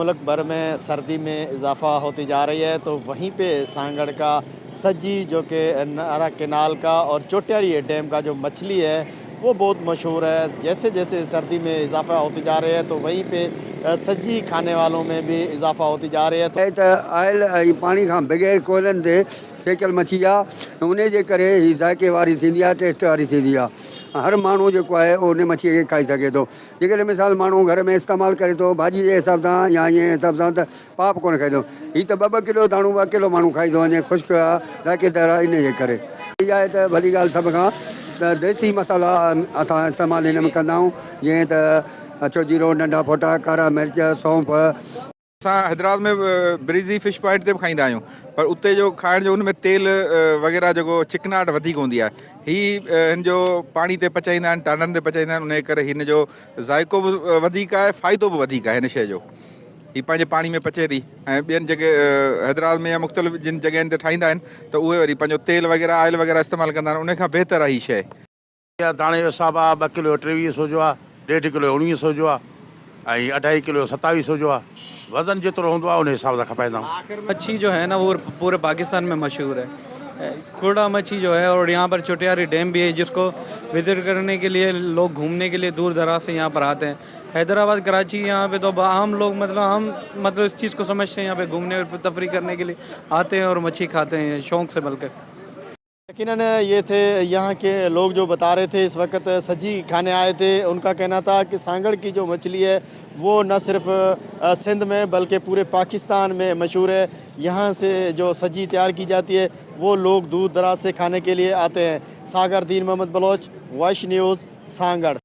मुल्क भर में सर्दी में इजाफा होती जा रही है तो वहीं पे सांगड़ का सज्जी जो कि नारा केनाल का और चोटियारी डैम का जो मछली है वो बहुत मशहूर है। जैसे जैसे सर्दी में इजाफा होती जा रही है तो वहीं पे सज्जी खाने वालों में भी इजाफा होती जा रही है। तो ته آئل ۽ پاڻي کان بغير ڪوئلن تي سيڪيل مڇي آ انهي جي ڪري هي ذائقي واري ٿيندي آ ٽيسٽ واري ٿيندي آ هر ماڻهو جيڪو آهي اهو انهي مڇي کي کائي سگهي ٿو جيڪڏهن مثال ماڻهو گهر ۾ استعمال ڪري ٿو ڀاڄي جي حساب سان يا ائين حساب سان ته پاء به ڪونه کائيندو. هي ته ٻه ٻه ڪلو داڻو به اڪيلو ماڻهو کائي ٿو وڃي. خشڪ آ، ذائقيدار آ انهيء جي ڪري. اها آهي ته ڀلي ڳالهه سڀ کان ته ديسي مصالحا اسان استعمال هن ۾ ڪندا آهيون جيئن ته اڇو جيرو، ننڍا ڦوٽا، ڪارا مرچ، سونف. اسان حيدرآباد ۾ بريزي فش پوائنٽ تي به کائيندا آهيون پر اتي جو کائڻ جو ان ۾ تيل وغيره جيڪو چڪناهٽ وڌيڪ هوندي آهي هي هن جو پاڻي تي پچائيندا آهن ٽانڊن تي پچائيندا آهن ان ڪري هن جو ذائقو به وڌيڪ آهي فائدو به وڌيڪ آهي هن شيء جو هي پنهنجي پاڻي ۾ پچي ٿي ۽ ٻين جيڪي حيدرآباد ۾ يا مختلف جن جڳهين تي ٺاهيندا آهن ته اهي وري پنهنجو تيل وغيره آئل وغيره استعمال ڪندا آهن ان کان بهتر آهي هي شيء. اها داڻي جو حساب آ، ٻه ڪلو جو ٽيويهه سو جو آ، ڏيڍ ڪلو جو اڻويهه سو جو آ ۽ اڍائي ڪلو جو ستاويهه سو جو آ. وزن جيترو هوندو آ ان حساب سان کپائيندا آهيون. مڇي جو هي نه وو پوري پاڪستان ۾ مشهور هي کوڙا مڇي جو هي اور يهان پر چوٽياري ڊيم ڀي هي جس ڪو وزٽ ڪرني ڪي ليي لوگ گهومني ڪي ليي دور دراز سي يهان پر آتي هين حيدرآباد ڪراچي يهان پي تو عام لوگ مطلب عام مطلب اس چيز ڪو سمجهتي هين يهان پي گهومني اور تفريح ڪرني ڪي ليي آتي هين اور مڇي کاتي هين شوق سي بلڪه. यकीनन ये थे यहाँ के लोग जो बता रहे थे इस वक्त सज्जी खाने आए थे। उनका कहना था कि सांगड़ की जो मछली है वो न सिर्फ सिंध में बल्कि पूरे पाकिस्तान में मशहूर है। यहाँ से जो सज्जी तैयार की जाती है वो लोग दूर दराज से खाने के लिए आते हैं। Sagar Deen Mohammad Baloch, Wash News, Sanghar.